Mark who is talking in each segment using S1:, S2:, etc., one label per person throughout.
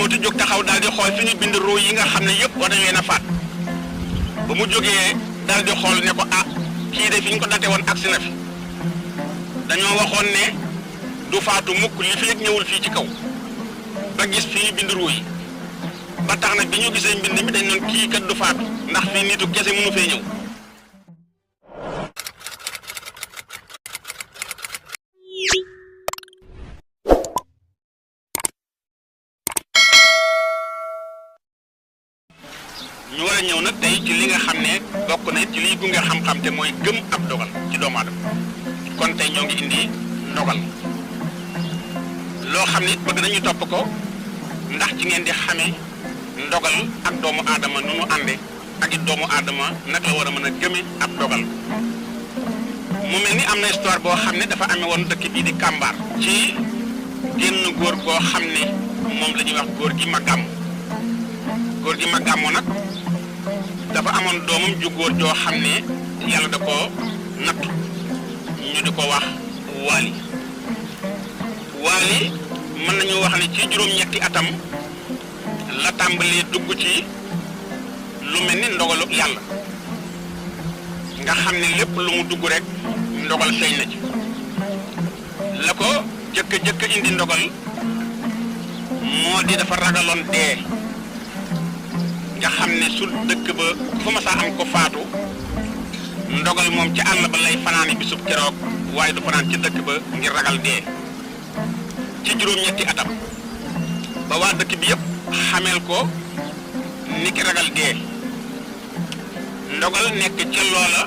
S1: Mouti jóg taxaw daal di xool fi ñu bind ruu yi nga xam ne yëpp war nañu leen a faat ba mu jógee daal di xool ne ko ah kii de fi ñu ko date woon agsi na fi dañoo waxoon ne du faatu mukk li fi ñëwul fii ci kaw ba gis fi ñu bind ruu yi ba tax na bi ñu gisee mbind mi dañ noon kii kat du faatu ndax fii nitu kese mënu fee ñëw. ñu war a ñëw nag tey ci li nga xam ne bokk na ci liy gunge xam-xam te mooy gëm ab dogal ci doomu aadama kon tey ñoo ngi indi ndogal loo xam ne bëgg nañu topp ko ndax ci ngeen di xamee ndogal ak doomu aadama nu mu ànde ak it doomu aadama naka la war a mën a gëme ab dogal mu mel ni am na histoire boo xam ne dafa amee woon dëkk bii di Kàmbaar ci génn góor goo xam ne moom la ñuy wax góor gi Magàmmo nag dafa amoon doomam ju góor joo xam ne yàlla da ko natt ñu di ko wax waali mën nañu wax ne ci juróom-ñetti atam la tàmbalee dugg ci lu mel ni ndogalu yàlla nga xam ne lépp lu mu dugg rek ndogal feeñ na ci la ko jëkk indi ndogal moo di dafa ragaloon dee nga xam ne su dëkk ba fu ma saa am ko faatu ndogal moom ci àll ba lay fanaani bisub keroog waaye du fanaan ci dëkk ba ngir ragal dee ci juróom-ñetti atam ba waa dëkk bi yëpp xameel ko ni ki ragal dee ndogal nekk ca loola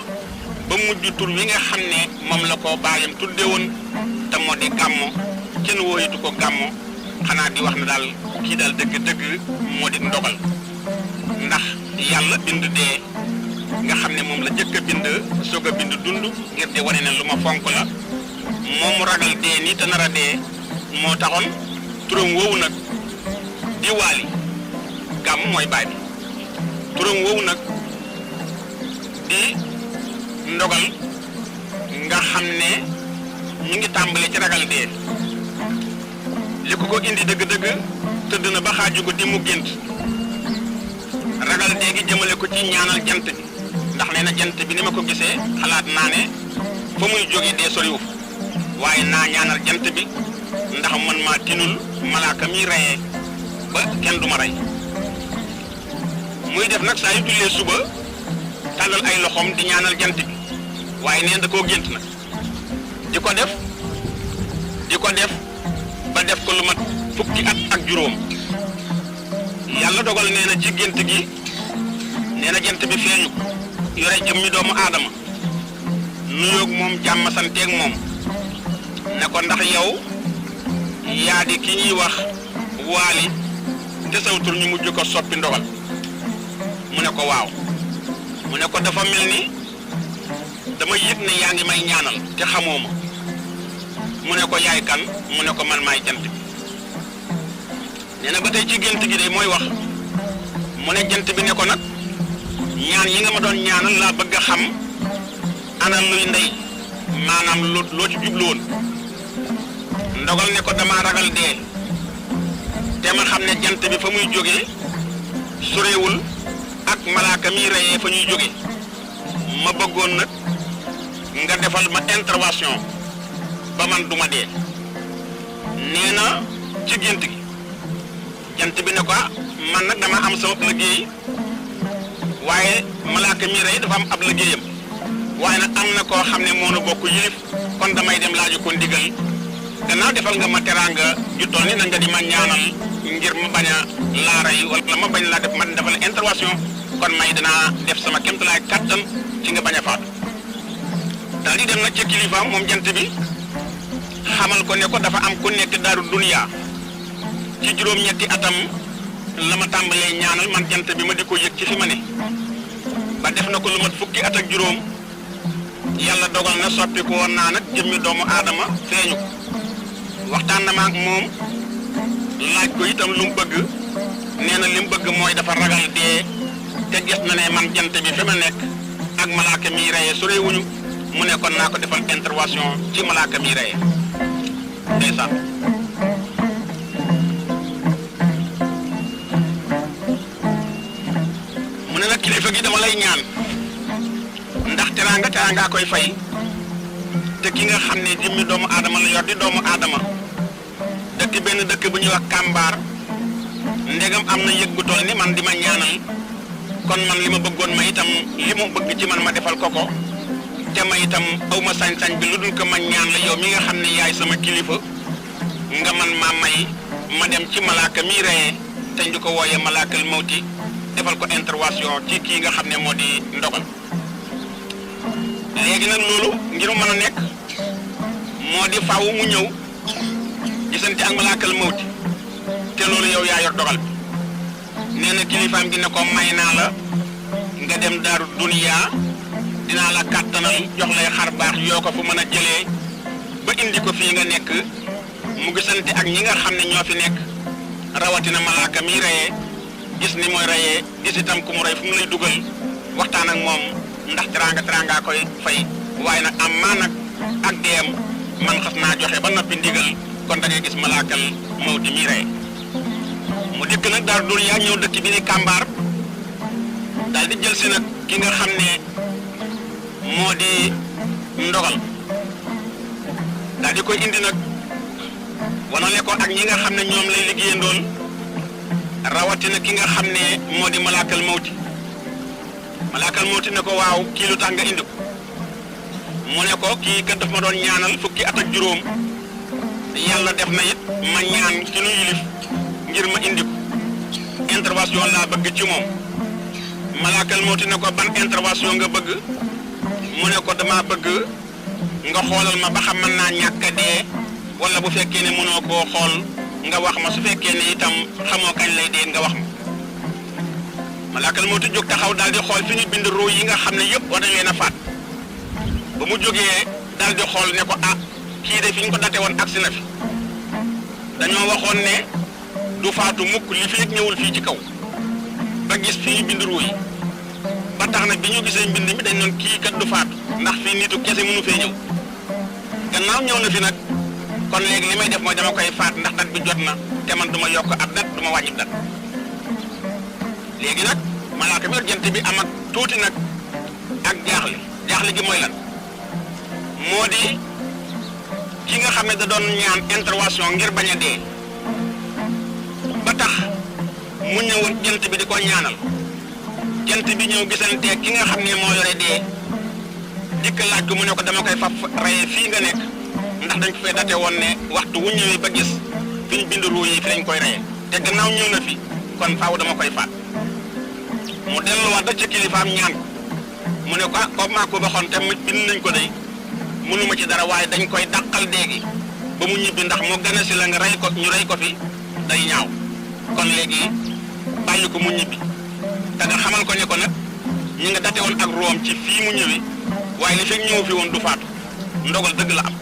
S1: ba mujj tur wi nga xam ne moom la ko baayam tudde woon te moo di Gàmmo kenn wóoyitu ko Gàmmo xanaa di wax ne daal kii daal dëgg-dëgg moo di ndogal ndax yàlla bind dee nga xam ne moom la jëkk a bind soog a bind dund ngir di wane ne lu ma fonk la moom mu ragal dee ni te nar a dee moo taxoon turam woowu nag di waali Gàmm mooy baay bi turam woowu nag di ndogal nga xam ne ñu ngi tàmbale ci ragal dee li ko indi dëgg-dëgg tëdd na ba xaaju ko di mu gént ragal dee gi jëmale ko ci ñaanal jant bi ndax nee na jant bi ni ma ko gisee xalaat naa ne fa muy jóge dee soriwu waaye naa ñaanal jant bi ndax man maa tinul malaaka mi reyee ba kenn du ma rey muy def nag saa yu jullee suba tàllal ay loxoom di ñaanal jant bi waaye neen da koo gént nag di ko def ba def ko lu mat fukki at ak juróom yàlla dogal nee na ci gént gi nee na jant bi feeñu yore jëmmi doomu aadama nuyoog moom jàmm santeeg moom ne ko ndax yow yaa di ki ñuy wax waali te saw tur ñu mujj ko soppi ndogal mu ne ko waaw mu ne ko dafa mel ni dama yëg ne yaa ngi may ñaanal te xamoo ma mu ne ko yaay kan mu ne ko man maay jant bi nee na ba tey ci gént gi de mooy wax mu ne jant bi ne ko nag ñaan yi nga ma doon ñaanal laa bëgg a xam ana luy ndey maanaam loo ci jublu woon ndogal ne ko dama ragal dee te ma xam ne jant bi fa muy jógee sorewul ak malaaka mi reyee fa ñuy jóge ma bëggoon nag nga defal ma intervention ba man duma dee nee na ci gént gi jant bi ne ko man nag dama am sama liggéey waaye malaaka mi rey dafa am ab liggéeyam waaye nag am na koo xam ne moo nu bokk yilif kon damay dem laaju ko ndigal gannaaw defal nga ma teraanga ju toll ni na nga di ma ñaanal ngir ma bañ a laa rey wala ma bañ laa def ma defal intervention kon may dinaa def sama kéemtalaay kattan ci nga bañ a faatu daal di dem nag ci kilifaam moom jant bi xamal ko ne ko dafa am ku nekk daaru duniya ci juróom-ñetti atam la ma tàmbalee ñaanal man jant bi ma di ko yëg ci fi ma ne ba def na ko lu mat fukki at ak juróom yàlla dogal na soppi ko woon naa nag jëmmi doomu aadama feeñu waxtaan na ma ak moom laaj ko itam lu mu bëgg nee na li mu bëgg mooy dafa ragal dee te gis na ne man jant bi fi ma nekk ak malaaka mi reyee sorewuñu mu ne kon naa ko defal intervention ci malaaka mi reyee ndeysaan kilifa gi dama lay ñaan ndax teraanga koy fay te ki nga xam ne jëmmi doomu aadama la yor di doomu aadama dëkk benn dëkk bu ñuy wax Kàmbaar ndegam am na yëg bu toll ni man di ma ñaanal kon man li ma bëggoon ma itam li mu bëgg ci man ma defal ko ko te ma itam aw ma sañ-sañ bi lu dul ko ma ñaan la yow mi nga xam ne yaay sama kilifa nga man maa may ma dem ci malaaka mi reyee te ñu ko wooyee malaakal mawti defal ko intervention ci kii nga xam ne moo di ndogal léegi nag loolu ngir mën a nekk moo di faaw mu ñëw gisante ak malaakal mawti te loolu yow yaa yor dogal bi nee na kilifaam gi ne ko may naa la nga dem daaru duniyaa dinaa la kàttanal jox lay xar baax yoo ko fu mën a jëlee ba indi ko fii nga nekk mu gisante ak ñi nga xam ne ñoo fi nekk rawatina malaaka mi reyee gis ni mooy reyee gis itam ku mu rey fu mu lay dugal waxtaan ak moom ndax teraanga koy fay waaye nag am maa nag ak deem man xas naa joxe ba noppi ndigal kon da ngay gis malaakal mawti mi reyee mu dikk nag daaru duniyaa ñëw dëkk bi ni Kàmbaar daal di jël si nag ki nga xam ne moo di ndogal daal di koy indi nag wanale ko ak ñi nga xam ne ñoom lay liggéeyandool rawatina ki nga xam ne moo di malaakal mawti ne ko waaw kii lu tax nga indi ko mu ne ko kii kat daf ma doon ñaanal fukki at ak juróom yàlla def na it ma ñaan ki nu yilif ngir ma indi ko intervention laa bëgg ci moom malaakal mawti ne ko ban intervention nga bëgg mu ne ko dama bëgg nga xoolal ma ba xam mën naa ñàkk a dee wala bu fekkee ne mënoo koo xool nga wax ma su fekkee ne itam xamoo kañ lay dee nga wax ma malaakal mawti jóg taxaw daal di xool fi ñu bind ruu yi nga xam ne yëpp war nañ leen a faat ba mu jógee daal di xool ne ko ah kii de fi ñu ko date woon agsi na fi dañoo waxoon ne du faatu mukk li fi ñëwul fii ci kaw ba gis fi ñu bind ruu yi ba tax na bi ñu gisee mbind mi dañ doon kii kat du faatu ndax fii nitu kese mënu fee ñëw gannaaw ñëw na fi nag kon léegi li may def mooy dama koy faat ndax dat bi jot na te man du ma yokk ab dat du ma wàññi dat léegi nag malaaka bi yor jant bi am ak tuuti nag ak jaaxle gi mooy lan moo di ki nga xam ne da doon ñaan intervention ngir bañ a dee ba tax mu ñëw jant bi di ko ñaanal jant bi ñëw gisantee ki nga xam ne moo yore dee dikk laaj ko mu ne ko dama koy faf reyee fii nga nekk ndax dañ ko fee date woon ne waxtu wu ñëwee ba gis fi ñu bind ruu yi fi lañ koy reyee te gannaaw ñëw na fi kon faaw dama koy faat mu delluwaat da ci kilifaam ñaan ko mu ne ko ah comme maa ko waxoon te bind nañ ko day mënuma ci dara waaye dañ koy dàqal déegi ba mu ñibbi ndax moo gën a si la nga rey ko ñu rey ko fi day ñaaw kon léegi bàyyi ko mu ñibbi te nga xamal ko ne ko nag ñi nga date woon ak room ci fii mu ñëwee waaye li fekk ñëw fi woon du faatu ndogal dëgg la am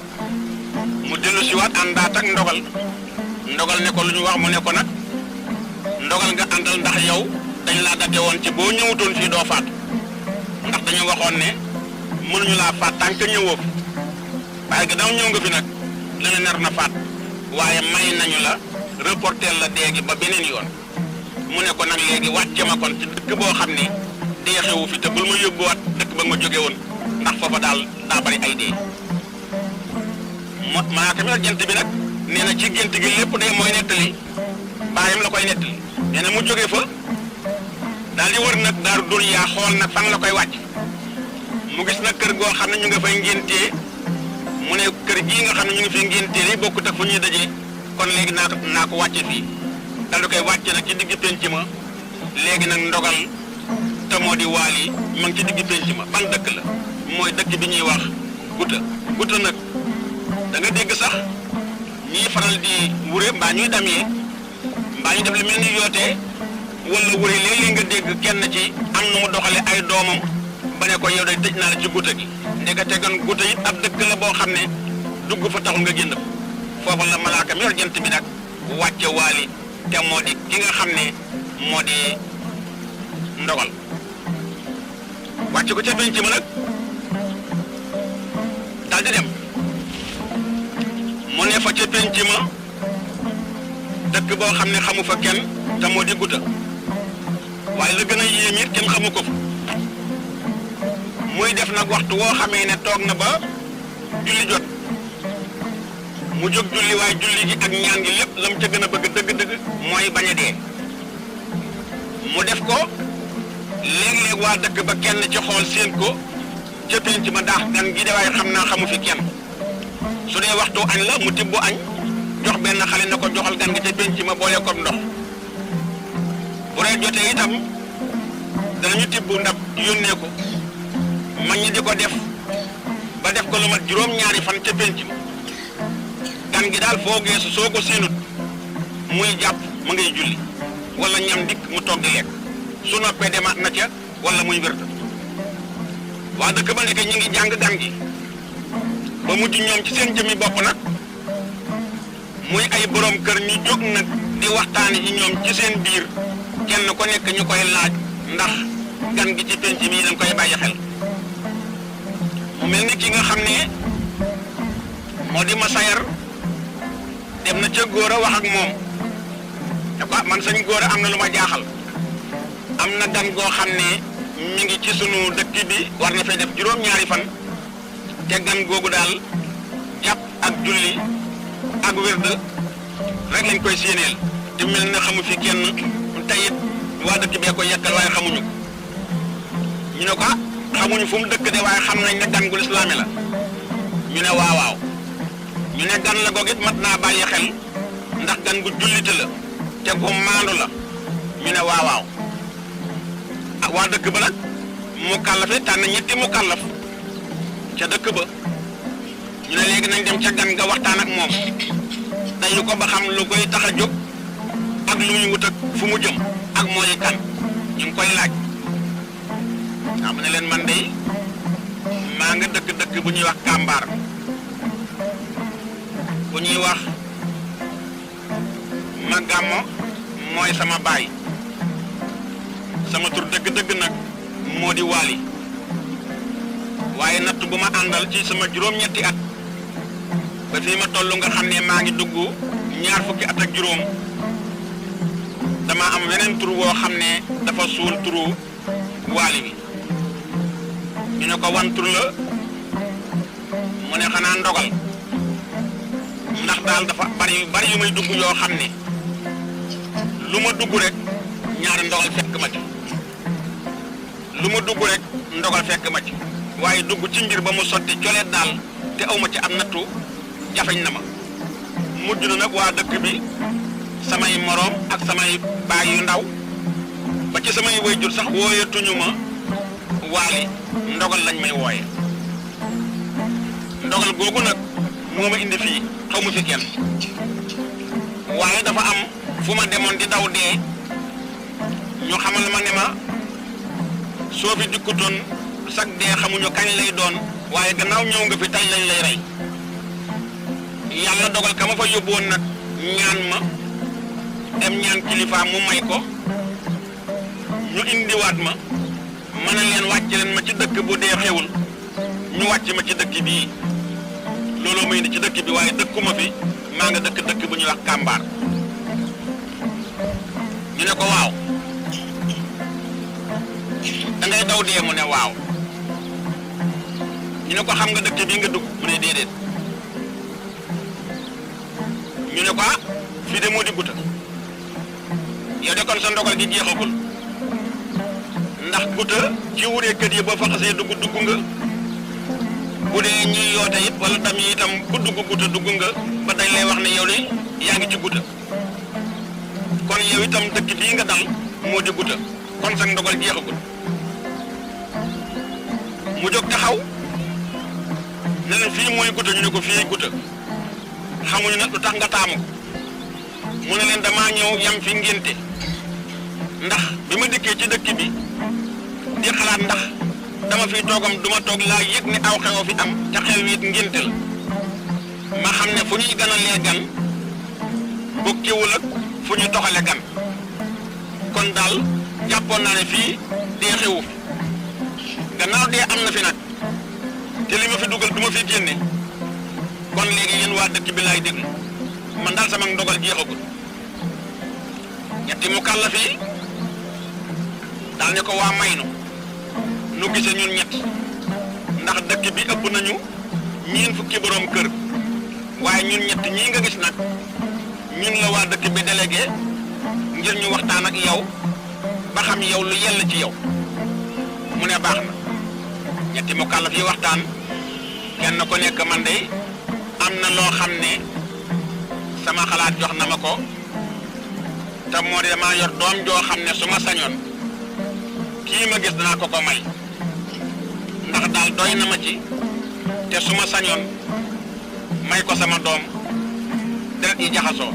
S1: mu dellu siwaat àndaat ak ndogal ne ko lu ñu wax mu ne ko nag ndogal nga àndal ndax yow dañ laa date woon ci boo ñëwutoon fii doo faatu ndax dañu waxoon ne mënuñu laa faat tant que ñëwoo fi waaye gannaaw ñëw nga fi nag la nga nar na faat waaye may nañu la reporter la déegi ba beneen yoon mu ne ko nag léegi wàcce ma kon ci dëkk boo xam ne dee xewu fi te bul ma yóbbuwaat dëkk ba nga jóge woon ndax foofa daal daa bari ay dee malaaka mi yor jant bi nag nee na ci gént gi lépp day mooy nettali baayam la koy nettali nee na mu jóge fa daal di wër nag daaru duniyaa xool nag fan la koy wàcc mu gis nag kër goo xam ne ñu nga fay ngéntee mu ne kër gii nga xam ne ñu ngi fi ngéntee li bokkut ak fu ñuy dajee kon léegi naa ko wàcce fii daal di koy wàcce nag ci digg penc ma léegi nag ndogal te moo di waali ma ngi ci digg penc ma ban dëkk la mooy dëkk bi ñuy wax guta nag da nga dégg sax ñiy faral di wure mbaa ñuy damyee mbaa ñu def li mel ni yootee wala wure léeg-léeg nga dégg kenn ci am nu mu doxale ay doomam ba ne ko yow day tëj naa la ci guta gi ndekete gan guta it ab dëkk la boo xam ne dugg fa taxul nga génn foofu la malaaka mi yor jant bi nag wàcce waali te moo di ki nga xam ne moo di ndogal wàcce ko ca penc ma nag daal di dem mu ne fa ca penc ma dëkk boo xam ne xamu fa kenn te moo di guta waaye la gën a yéem it kenn xamu ko fa muy def nag waxtu woo xamee ne toog na ba julli jot mu jóg julli waaye julli gi ak ñaan gi lépp lam ca gën a bëgg dëgg-dëgg mooy bañ a dee mu def ko léeg-léeg waa dëkk ba kenn ci xool seen ko ca penc ma daax gan gi de waaye xam naa xamu fi kenn su dee waxtu añ la mu tibbu añ jox benn xale na ko joxal gan gi ca penc ma boole ko ndox bu reer jotee itam danañu tibbu ndab yónnee ko mag ñi di ko def ba def ko lu mat juróom-ñaari fan ca penc ma gan gi daal foo geesu soo ko séenut muy jàpp ma ngay julli wala ñam dikk mu toog di lekk su noppee demaat na ca wala muy wérta waa dëkk ba nekk ñi ngi jàng gan gi ba mujj ñoom ci seen jëmmi bopp nag muy ay borom kër ñu jóg nag di waxtaani ci ñoom ci seen biir kenn ku nekk ñu koy laaj ndax gan gi ci penc mi dañ koy bàyyi xel mu mel ni ki nga xam ne moo di Masayar dem na ca góor a wax ak moom ne ko man sañ góor a am na lu ma jaaxal am na gan goo xam ne mi ngi ci sunu dëkk bi war na fay def juróom-ñaari fan te gan googu daal jàpp ak julli ak wérd rek lañ koy séeneel te mel na xamu fi kenn tayit waa dëkk bee ko yekkal waaye xamuñu ko ñu ne ko xamuñu fu mu dëkk de waaye xam nañ ne gan gu lislaami la ñu ne waawaaw ñu ne gan la googit mat naa bàyyi xel ndax gan gu jullite la te gu maandu la ñu ne waawaaw ak waa dëkk ba nag mu kàllafe tànn ñetti mu kàllaf ca dëkk ba ñu ne léegi nañ dem ca gan nga waxtaan ak moom dañu ko ba xam lu koy tax a jóg ak lu muy wut ak fu mu jëm ak mooy kan ñu ngi koy laaj xam ne leen man de maa nga dëkk bu ñuy wax Kàmbaar bu ñuy wax ma gàmmo mooy sama baay sama tur dëgg-dëgg nag moo di Waali waaye natt bu ma àndal ci sama juróom-ñetti at ba fii ma toll nga xam ne maa ngi dugg ñaar fukki at ak juróom dama am weneen tur woo xam ne dafa suul turu Waali bi ñu ne ko wan tur la mu ne xanaa ndogal ndax daal dafa bari yu may dugg yoo xam ne lu ma dugg rek ñaari ndogal fekk ma ci lu ma dugg rek ndogal fekk ma ci waaye dugg ci mbir ba mu sotti coleet daal te awma ci am nattu jafeñ na ma mujj na nag waa dëkk bi samay moroom ak samay baay yu ndaw ba ci samay waajur sax wooyetuñu ma Waali ndogal lañ may wooye ndogal googu nag moo ma indi fii xaw ma fi kenn waaye dafa am fu ma demoon di daw dee ñu xamal ma ne ma soo fi dikkutoon sag dee xamuñu kañ lay doon waaye gannaaw ñëw nga fi tey lañ lay rey yàlla dogal ka ma fa yóbbuwoon nag ñaan ma dem ñaan kilifaam mu may ko ñu indiwaat ma mën na leen wàcc leen ma ci dëkk bu dee xewul ñu wàcc ma ci dëkk bii looloo may indi ci dëkk bi waaye dëkkuma fi maa nga dëkk bu ñuy wax Kàmbaar ñu ne ko waaw da ngay daw dee mu ne waaw ñu ne ko xam nga dëkk bii nga dugg mu ne déedéet ñu ne ko fii de moo di guta yow de kon sa ndogal gi jeexagul ndax guta ci wuree kër yi boo fa xasee dugg nga bu dee ñuy yoote it wala tam yi itam ku dugg guta dugg nga ba dañ lay wax ne yow de yaa ngi ci guta kon yow itam dëkk bii nga dal moo di guta kon sa ndogal jeexagul mu jóg taxaw ne leen fii mooy guta ñu ne ko fii guta xamuñu nag lu tax nga taamu ko mu ne leen damaa ñëw yam fi ngénte ndax bi ma dikkee ci dëkk bi di xalaat ndax dama fiy toogam duma toog laa yëg ne aw xew fi am ca xew it ngénte la ma xam ne fu ñuy ganalee gan bokkiwul ak fu ñuy toxale gan kon daal jàppoon naa ne fii dee xewu fi gannaaw dee am na fi nag te li ma fi dugal du ma fi génne kon léegi yéen waa dëkk bi laay déglu man daal sama ndogal jeexagul ñetti mu kàllaf yi daal ne ko waa may nu gise ñun ñett ndax dëkk bi ëpp nañu ñeen fukki borom kër waaye ñun ñett ñii nga gis nag ñun la waa dëkk bi délégué ngir ñu waxtaan ak yow ba xam yow lu yell ci yow mu ne baax na ñetti mukallaf yi waxtaan kenn ko nekk man de am na loo xam ne sama xalaat jox na ma ko te moo di damaa yor doom joo xam ne su ma sañoon kii ma gis danaa ko ko may ndax daal doy na ma ci te su ma sañoon may ko sama doom deret yi jaxasoo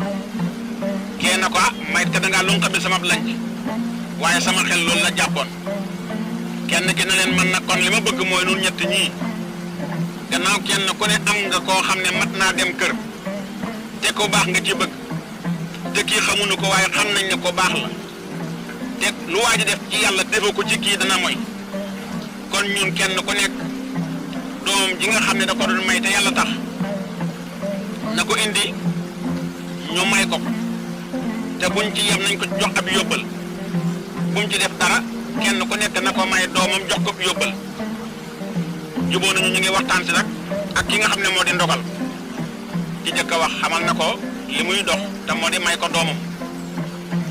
S1: kee na ko mayit ka dangaa lunqa bi sama lanc waaye sama xel loolu la jàppoon kenn ki ne leen man nag kon li ma bëgg mooy nun ñett ñii gannaaw kenn ku ne am nga koo xam ne mat naa dem kër te ko baax nga ci bëgg te kii xamuñu ko waaye xam nañ ne ko baax la te lu waa ji def ci yàlla defe ko ci kii dana moy kon ñun kenn ku nekk doomam ji nga xam ne da ko doon may te yàlla tax na ko indi ñu may ko te buñ ci yem nañ ko jox ab yóbbal buñ ci def dara kenn ku nekk na ko may doomam jox ko yóbbal juboo nañu ñu ngi waxtaan si nag ak ki nga xam ne moo di ndogal ki jëkk a wax xamal na ko li muy dox te moo di may ko doomam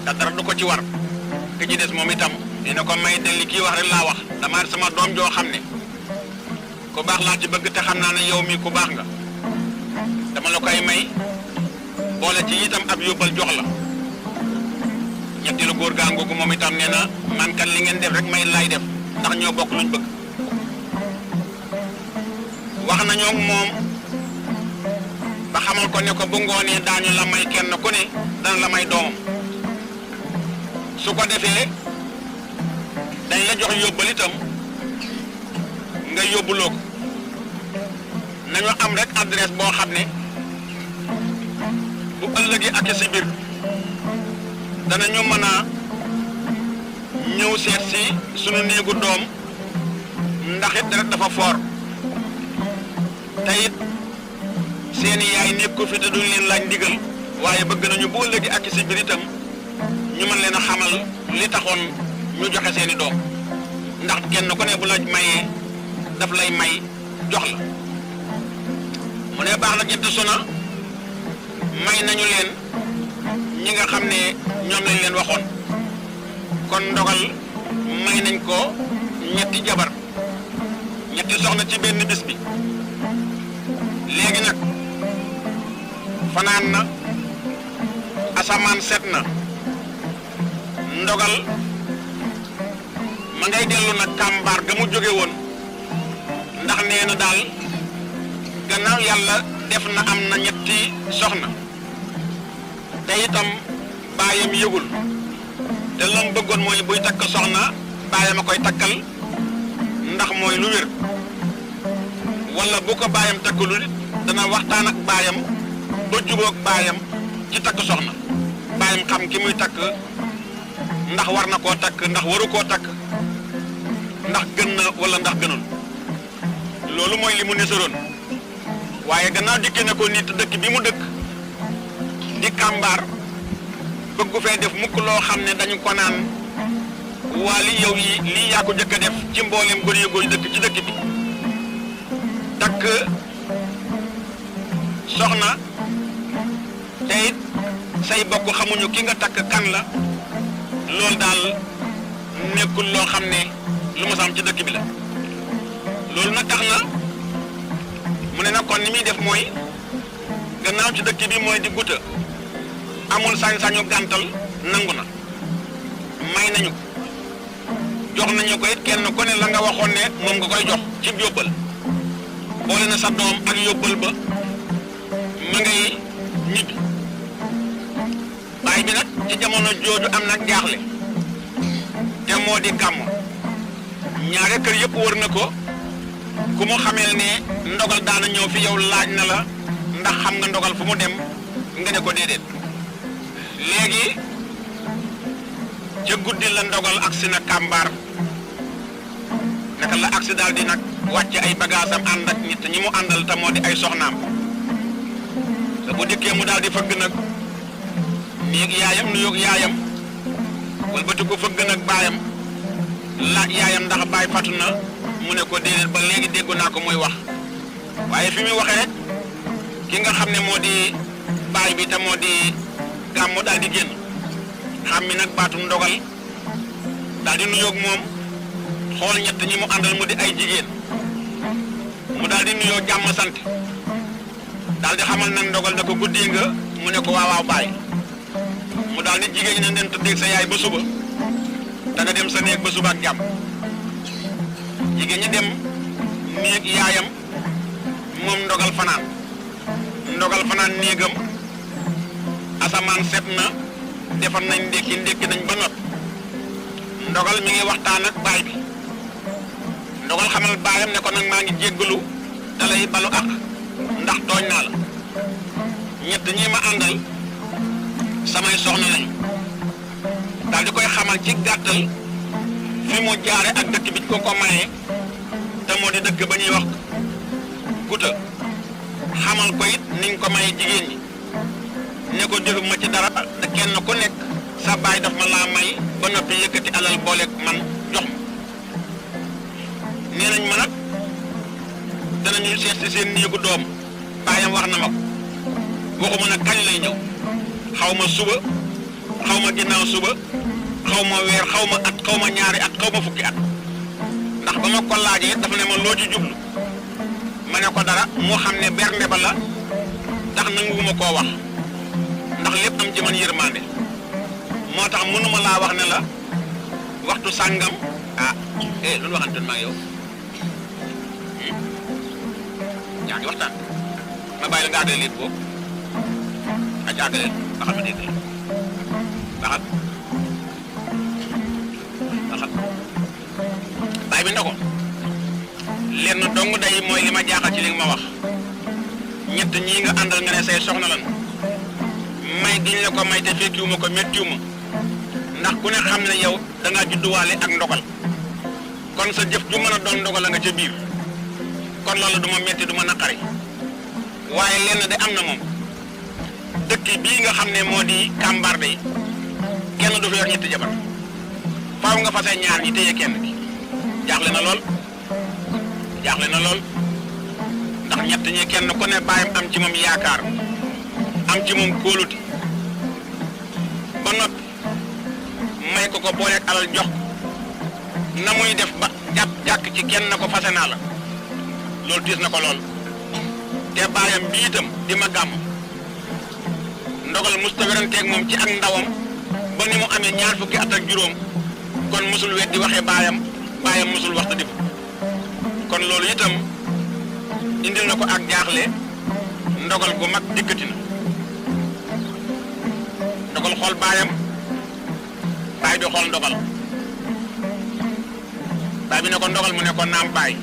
S1: te dara du ko ci war ki ci des moom itam dina ko may te li kii wax rek laa wax dama sama doom joo xam ne ku baax laa ci bëgg te xam naa ne yow mi ku baax nga dama la koy may boole ci itam ab yóbbal jox la ñetteelu góor gaa ngoogu moom itam nee na man kan li ngeen def rek may laay def ndax ñoo bokk luñ bëgg wax nañoo moom ba xamal ko ne ko bu ngoonee daañu la may kenn ku ne dana la may doomam su ko defee dañ la jox yóbbal itam nga yóbbuloo ko nañu am rek adresse boo xam ne bu ëllëgee ak si biir danañu mën a ñëw seet si sunu néegu doom ndax it rek dafa foor te it seeni yaay nekku fi te duñ leen laaj ndigal waaye bëgg nañu bu ëllëgee ak si biir itam ñu mën leen a xamal li taxoon ñu joxe seeni doom ndax kenn ku ne bu la mayee daf lay may jox la mu ne baax na jënt suna may nañu leen ñi nga xam ne ñoom lañ leen waxoon kon ndogal may nañ ko ñetti jabar ñetti soxna ci benn bis bi léegi nag fanaan na asamaan set na ndogal ma ngay dellu nag kàmbaar ga mu jóge woon ndax nee na daal gannaaw yàlla def na am na ñetti soxna te itam baayam yëgul te lam bëggoon mooy buy takk soxna baayam a koy takkal ndax mooy lu wér wala bu ko baayam takkalul dana waxtaan ak baayam ba jubóog baayam ci takk soxna baayam xam ki muy takk ndax war na koo takk ndax waru koo takk ndax gën na wala ndax gënul loolu mooy li mu nesaroon waaye gannaaw dikki na ko nit dëkk bi mu dëkk di kàmbaar bëggu fee def mukk loo xam ne dañu ko naan waa li yow yi lii yaa ko jëkk a def ci mboolem gone yu góor dëkk ci dëkk bi takk soxna te it say bokk xamuñu ki nga takk kan la loolu daal nekkul loo xam ne lu ma sam ci dëkk bi la loolu nag tax na mu ne nag kon ni muy def mooy gannaaw ci dëkk bi mooy di guta amul sañ-sañu gàntal nangu na may nañu ko jox nañu ko it kenn ku ne la nga waxoon ne moom nga koy jox ci yóbbal boole na sa doom ak yóbbal ba ma ngay ñibbi baay bi nag ci jamono jooju am nag jaaxle te moo di gàmm ñaare kër yëpp wër na ko ku mu xameel ne ndogal daana ñëw fi yow laaj na la ndax xam nga ndogal fu mu dem nga ne ko déedéet léegi ca guddi la ndogal agsi na kàmbaar naka la agsi daal di nag wàcce ay bagaasam ànd ak nit ñi mu àndal te moo di ay soxnaam te bu dikkee mu daal di fëgg nag néeg yaayam nu yoog yaayam walbati ko fëgg nag baayam laaj yaayam ndax baay fatu na mu ne ko déedéet ba léegi déggu naa ko muy wax waaye fi muy waxee rek ki nga xam ne moo di baay bi te moo di Gàmmu daal di génn xam mi nag baatum ndogal daal di nuyoog moom xool ñett ñi mu àndal mu di ay jigéen mu daal di nuyoo jàmm sant daal di xamal nag ndogal na ko guddee nga mu ne ko waawaaw baay mu daal di jigéen ñi ne leen tëddeeg sa yaay ba suba da nga dem sa néeg ba suba ak jàmm jigéen ñi dem néeg yaayam moom ndogal fanaan néegam asamaan set na defar nañ ndékki nañ ba noppi ndogal mi ngi waxtaan ak baay bi ndogal xamal baayam ne ko nag maa ngi jéggalu dalay balu ak ndax tooñ naa la ñett ñi ma àndal samay soxna lañu daal di koy xamal ci gàttal fi mu jaare ak dëkk bi ko mayee te moo di dëkk ba ñuy wax Kuta xamal ko it niñ ko mayee jigéen ñi ne ko defuma ci dara te kenn ku nekk sa baay daf ma laa may ba noppi yëkkati alal booleeg man jox ma nee nañ ma nag danañu seet si seen néegu doom baayam wax na ma ko waxuma nag kañ lay ñëw xaw ma suba xaw ma ginnaaw suba xaw ma weer xaw ma at xaw ma ñaari at xaw ma fukki at ndax ba ma ko laajee dafa ne ma loo ci jublu ma ne ko dara moo xam ne bernde ba la tax nanguwuma koo wax ndax lépp am ci man yërmande moo tax mënuma laa wax ne la waxtu sàngam lu ñu waxante maa yow yaa ngi waxtaan ma bàyyi la nga àggale lépp boobu ak àggale baxal ma dégg baxal baay bi ndogo lenn dong day mooy li ma jaaxal ci li nga ma wax ñett ñii nga àndal nga ne say soxna lan may giñ la ko may te fekkiwuma ko méttiwuma ndax ku ne xam ne yow da ngaa judduwaale ak ndogal kon sa jëf ju mën a doon ndogal la nga ca biir kon loolu du ma métti du ma naqari waaye lenn de am na moom dëkk bii nga xam ne moo di Kambarde yi kenn du fi yor ñetti jabar faaw nga fase ñaar ñi téye kenn ki jaaxle na lool ndax ñett ñi kenn ku ne bàyyam am ci moom yaakaar am ci moom kóoluti ba noppi may ko booleeg alal jox na muy def ba jàkk ci kenn na ko fase naa la loolu tiis na ko lool te bàyyam bi itam di ma gàmm ndogal musta weranteeg moom ci ak ndawam ba ni mu amee ñaar fukki at ak juróom kon musul weddi waxee baayam musul waxta def kon loolu itam indil na ko ak jaaxle ndogal gu mag dikkati na ndogal xool baay bi xool ndogal baay bi ne ko ndogal mu ne ko naam baay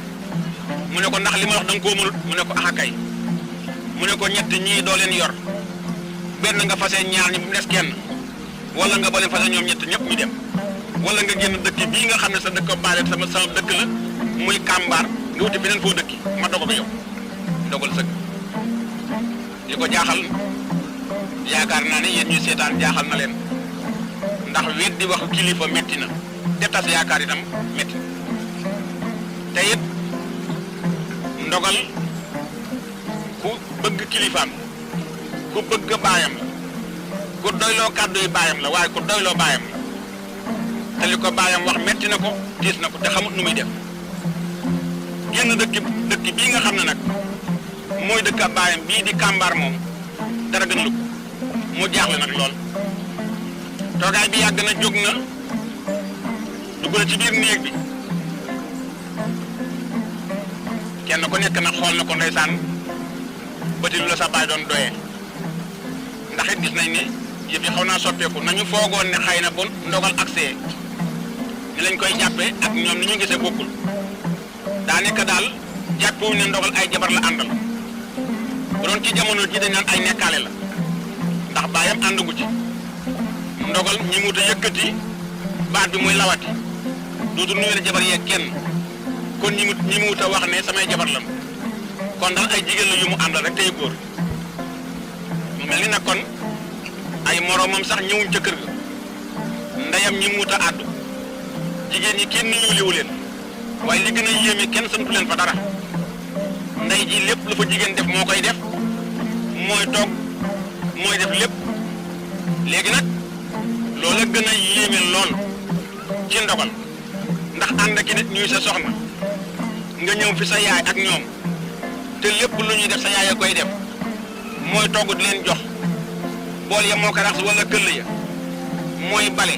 S1: mu ne ko ndax li ma wax da nga koo mënut mu ne ko axakay mu ne ko ñett ñii doo leen yor benn nga fase ñaar ñi bu mu des kenn wala nga boole fase ñoom ñett ñëpp ñu dem wala nga génn dëkk bii nga xam ne sa dëkk baale sama dëkk la muy Kambar nga wuti beneen foo dëkki ma dogo ko yow dogal sëgg li ko jaaxal yaakaar naa ne yéen ñuy seetaan jaaxal na leen ndax wet di wax kilifa metti na te tas yaakaar itam metti te it ndogal ku bëgg kilifaam ku bëgg baayam la ku doyloo kàddu yi baayam la waaye ku doyloo baayam la te li ko baayam wax metti na ko tiis na ko te xamut nu muy def génn dëkk bii nga xam ne nag mooy dëkk ab baayam bii di Kambar moom dara gën lu ko mu jaaxle nag lool toogaay bi yàgg na jóg na dugg na ci biir néeg bi kenn ku nekk nag xool na ko ndeysaan bëti lu la sa baay doon doyee ndax it gis nañ ne yëf yi xaw naa soppeeku nañu foogoon ne xëy na bu ndogal accès ni lañ koy jàppee ak ñoom ni ñu gisee bokkul daa nekk daal jàppewuñ ne ndogal ay jabar la àndal bu doon ci jamono ji dañ naan ay nekkaale la ndax baayam àndugu ci ndogal ñi mu ta yëkkati baat bi muy lawati dootu nuyu la jabar yeeg kenn kon ñi mu ta wax ne samay jabar lan kon daal ay jigéen la yu mu àndal rek tey góor mu mel ni nag kon ay moroomam sax ñëwuñ ca kër ga ndeyam ñi mu ta àddu jigéen ñi kenn yuuliwu leen waaye li gën a yéeme kenn santu leen fa dara ndey ji lépp lu fa jigéen def moo koy def mooy toog mooy def lépp léegi nag loola gën a yéeme lool ci ndogal ndax ànd ak nit ñuy sa soxna nga ñëw fi sa yaay ak ñoom te lépp lu ñuy def sa yaay a koy def mooy togg di leen jox bool ya moo ko raxas wala këll ya mooy bale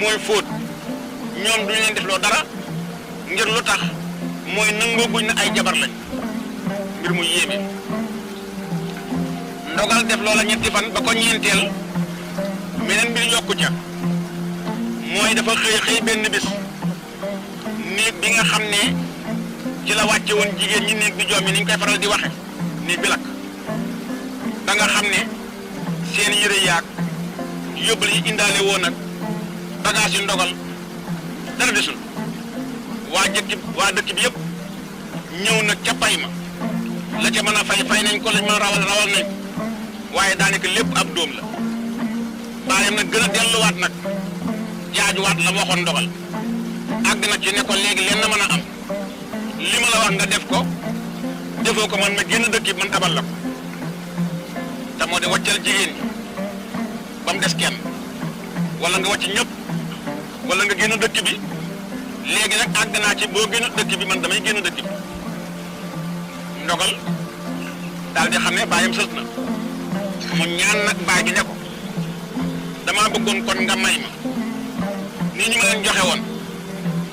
S1: mooy fóot ñoom duñu leen def loo dara ngir lu tax mooy nangoo guñ na ay jabar lañ mbir mu yéeme ndogal def loola ñetti fan ba ko ñeenteel meneen mbir yokku ca mooy dafa xëy benn bis néeg bi nga xam ne ci la wàcce woon jigéen ñi néeg bi joom yi ni ñu koy faral di waxe néeg bi lakk da nga xam ne seen yëre yaag yóbbal yi indaale woon nag bagage yu ndogal dara desul waa dëkk bi yëpp ñëw nag ca pay ma la ca mën a fay nañ ko lañ mën a rawal nañ ko waaye daanaka lépp ab dóom la baayam nag gën a delluwaat nag jaajuwaat la ma waxoon ndogal àgg na ci ne ko léegi leen na mën a am li ma la wax nga def ko defoo ko man ma génn dëkk bi man abal la ko te moo di wàccal jigéen ñi ba mu des kenn wala nga wàcc ñëpp wala nga génn dëkk bi léegi nag àgg naa ci boo génn dëkk bi man damay génn dëkk bi ndogal daal di xam ne baayam sës na mu ñaan nag baay bi ne ko damaa bëggoon kon nga may ma nii ñu ma leen joxe woon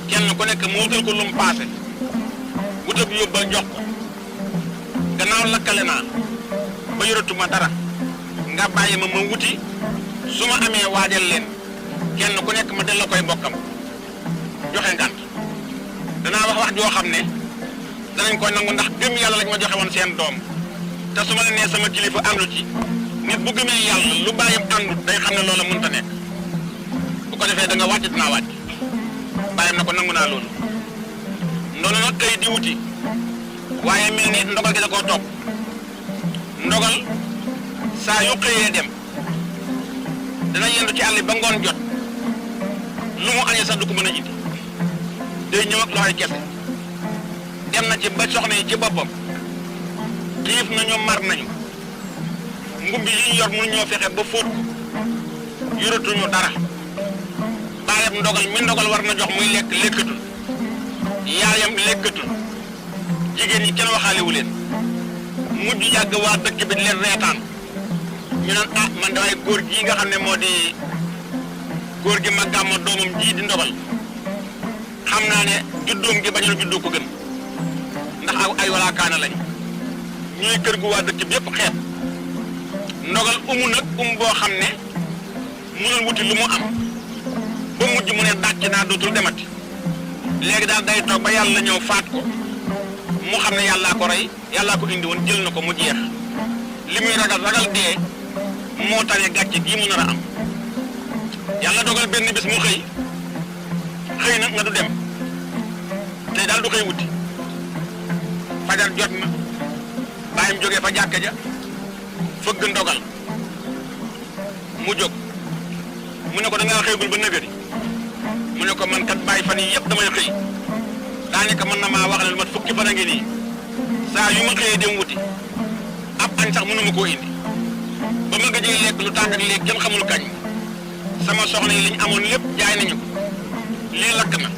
S1: kenn ku nekk mu wutal ko lu mu paase wutal yóbbal jox ko gannaaw lakkale naa ba yoratuma dara nga bàyyi ma wuti su ma amee waajal leen kenn ku nekk ma del la koy bokkam joxe ngant danaa wax joo xam ne danañ koy nangu ndax gëm yàlla lañ ma joxe woon seen doom te su ma la nee sama kilifa àndu ci nit bu gëmee yàlla lu bàyyam àndut day xam ne loola mënta nekk bu ko defee da nga wàcc dinaa wàcc bàyyam na ko nangu naa loolu noonu nag kay di wuti waaye mel ni ndogal gi da koo topp ndogal saa yu xëyee dem dana yendu ci àll ba ngoon jot lu mu añee sax du ko mën a indi day ñëw ak loxoy kese dem na ci ba soxna yi ci boppam xiif nañu mar nañu ngumbi yi ñu yor mënu ñoo fexe ba fóot ko yoratuñu dara baayam ndogal mi ndogal war na jox muy lekk lekkatul yaayam lekkatul jigéen ñi kenn waxaalewu leen mujj yàgg waa dëkk bi di leen reetaan ñu naan ah man damay góor gii nga xam ne moo di góor gi màggaam ma doomam ji di ndogal xam naa ne juddoom gi bañu la juddoo ko gën ndax ay walaakaana lañ ñuy kër gu waa dëkk bi yëpp xeet ndogal nag boo xam ne mënul wuti lu mu am ba mujj mu ne dàcc naa dootul demati léegi daal day toog ba yàlla ñëw faat ko mu xam ne yàllaa ko rey yàllaa ko indi woon jël na ko mu jeex li muy ragal dee moo tane gàcce gii mu nar a am yàlla dogal benn bis mu xëy na nga du dem tey daal du xëy wuti fajar jot na bàyyam jógee fa jàkka ja fëgg ndogal mu jóg mu ne ko da ngaa xëygul ba nëgëri mu ne ko man kat bàyyi fan yi yëpp damay xëy daanaka mën na maa wax ne lu mat fukki fan a ngi nii saa yu ma xëyee dem wuti ab añ sax mënuma koo indi ba ma gëjee lekk lu tàng ak léegi kenn xamul kañ sama soxna yi li ñu amoon lépp jaay nañu ko lii lakk na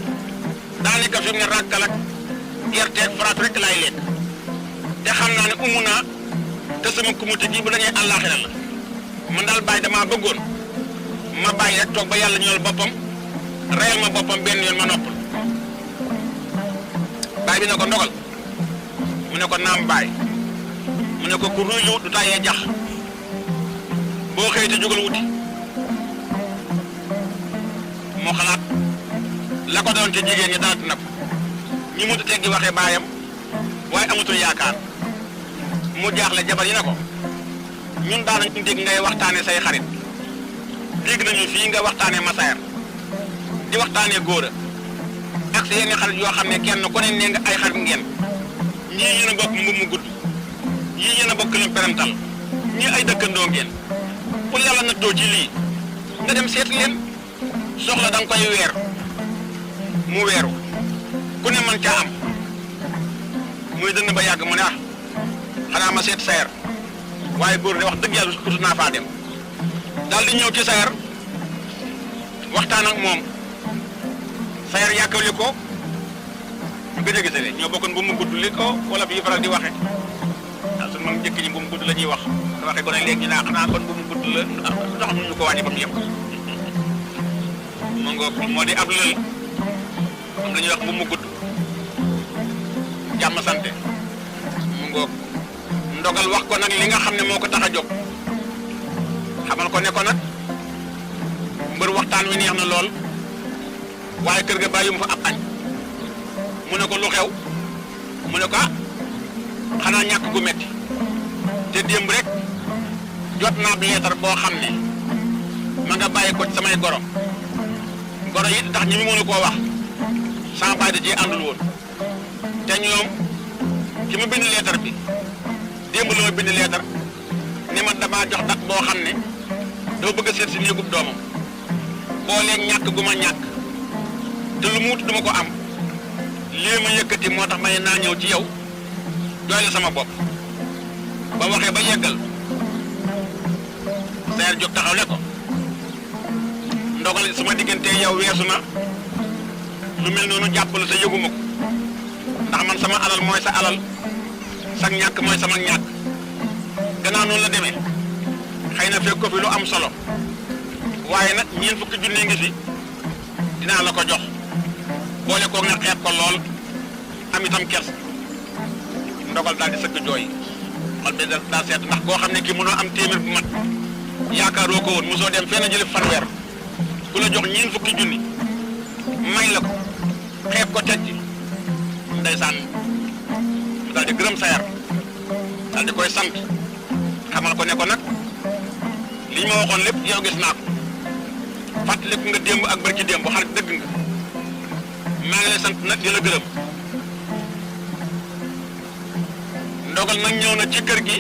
S1: daanaka fi mu ne ràkkal ak gerte ak faraat rek laay lekk te xam naa ne umu naa te sama kumute gi bu dañee àllaaxira la man daal bàyyi damaa bëggoon ma bàyyi rek toog ba yàlla ñëwal boppam reyal ma boppam benn yoon ma noppal bàyyi bi ne ko ndogal mu ne ko naam bàyyi mu ne ko ku ruy lu du tàyyee jax boo xëy te jógal wuti moo xalaat la ko doon ci jigéen ñi dalati na ko ñi mu teggi waxee baayam waaye amatul yaakaar mu jaaxle jabar yi na ko ñun daanañu dégg ngay waxtaane say xarit dégg nañu fii nga waxtaane masayer di waxtaane góor ak sa yenn xarit yoo xam ne kenn ku ne nee nga ay xarit ngeen ñii yéen a bokk mbubb mu gudd ñii yéen a bokk leen perental ñii ay dëkkandoo ngeen pour yàlla nattoo ci lii nga dem seet leen soxla da nga koy weer mu weeru ku ne man caa am muy dënn ba yàgg mu ne xanaa ma seet Sayer waaye góor de wax dëgg yàlla sutu naa faa dem daal di ñëw ci Sayer waxtaan ak moom Sayer yàkkali ko ñu gëj a gisale ñoo bokkoon bu mu gudd li ko wala bi faral di waxe waaw suñu mag njëkk ñi bu mu gudd la ñuy wax waxe ko ne léegi ñu naa xanaa kon bu mu gudd la ndox ñu ko wàññi ba mu yem ma ngoog moo di ab lël moom la ñuy wax bu mu gudd jàmm sante mu ngoog ndogal wax ko nag li nga xam ne moo ko tax a jóg xamal ko ne ko nag mbër waxtaan wi neex na lool waaye kër ga bàyyi mu fa ab añ mu ne ko lu xew mu ne ko xanaa ñàkk gu metti te démb rek jot naa ab leetar boo xam ne ma nga bàyyi ko samay goro yi tax ñi mu mënu koo wax sama baay da cee àndul woon te ñoom ki ma bind leetar bi démb la ma bind leetar ni ma damaa jox dat boo xam ne doo bëgg a seet si néegub doomam booleeg ñàkk gu ma ñàkk te lu mu wut duma ko am lii ma yëkkati moo tax ma ne naa ñëw ci yow doyle sama bopp ba waxee ba yeggal Sayer jóg taxawle ko ndogal suma diggante yow weesu na lu mel noonu jàpp la te yëguma ko ndax man sama alal mooy sa alal sag ñàkk mooy sama ñàkk gannaaw noonu la demee xëy na fekk ko fi lu am solo waaye nag ñeent fukki junni ngi fi dinaa la ko jox boole ko nga xeeb ko lool am itam kers ndogal daal di sëgg jooy xol bi daa seet ndax koo xam ne kii mënoo am téeméer bu mat yaakaaroo ko woon mosoo dem fenn jëli fanweer ku la jox ñeent fukki junni may la ko xeeb ko teg ci ndeysaan daal di gërëm Sayer daal di koy sant xamal ko ne ko nag li ma waxoon lépp yow gis naa ko fàttaliku nga démb ak barki démb xarit dëgg nga maa ngi lay sant nag di la gërëm ndogal nag ñëw na ci kër gi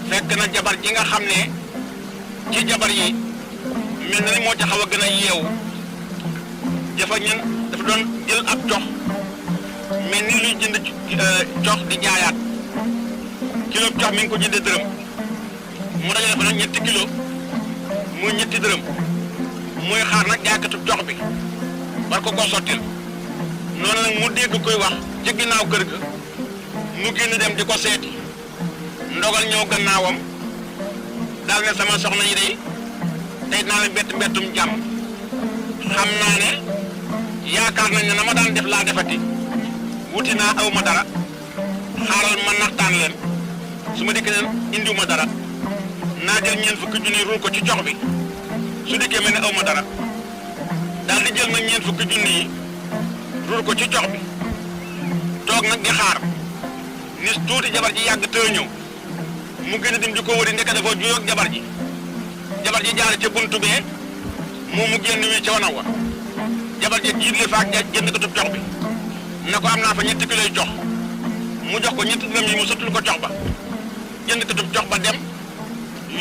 S1: fekk na jabar ji nga xam ne ci jabar yi mel na ni moo ci xaw a gën a yeewu dafa doon jël ab jox mel ni luy jënd jox di jaayaat kilo jox mi ngi ko jëndee dërëm mu dajale fa nag ñetti kilo muy ñetti dërëm muy xaar nag jaaykatu jox bi war ko sottil noonu nag mu dégg koy wax ci ginnaaw kër ga mu génn dem di ko seeti ndogal ñëw gannaawam daal ne sama soxna yi day tey naa la mbettum jàmm xam naa ne yaakaar nañ ne na ma daan def laa defati wuti naa aw ma dara xaaral ma naxtaan leen su ma dikkee leen indiw ma dara naa jël ñeent fukki junni ruul ko ci jox bi su dikkee mel ne aw ma dara daal di jël nag ñeent fukki junni yi ruul ko ci jox bi toog nag di xaar ni tuuti jabar ji yàgg tëë ñëw mu gën a dem di ko wëri ndeke dafa juyoog jabar ji jaare ca buntu bee moom mu génn wi ca wana wa jabar ji jiitle faak jënd ko tub jox bi ne ko am naa fa ñetti kiloy jox mu jox ko ñetti dërëm yi mu sottul ko jox ba jënd ko tub jox ba dem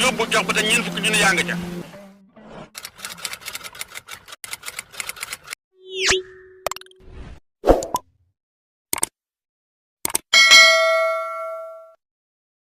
S1: yóbbu jox ba te ñeent fukki junni yaa nga ca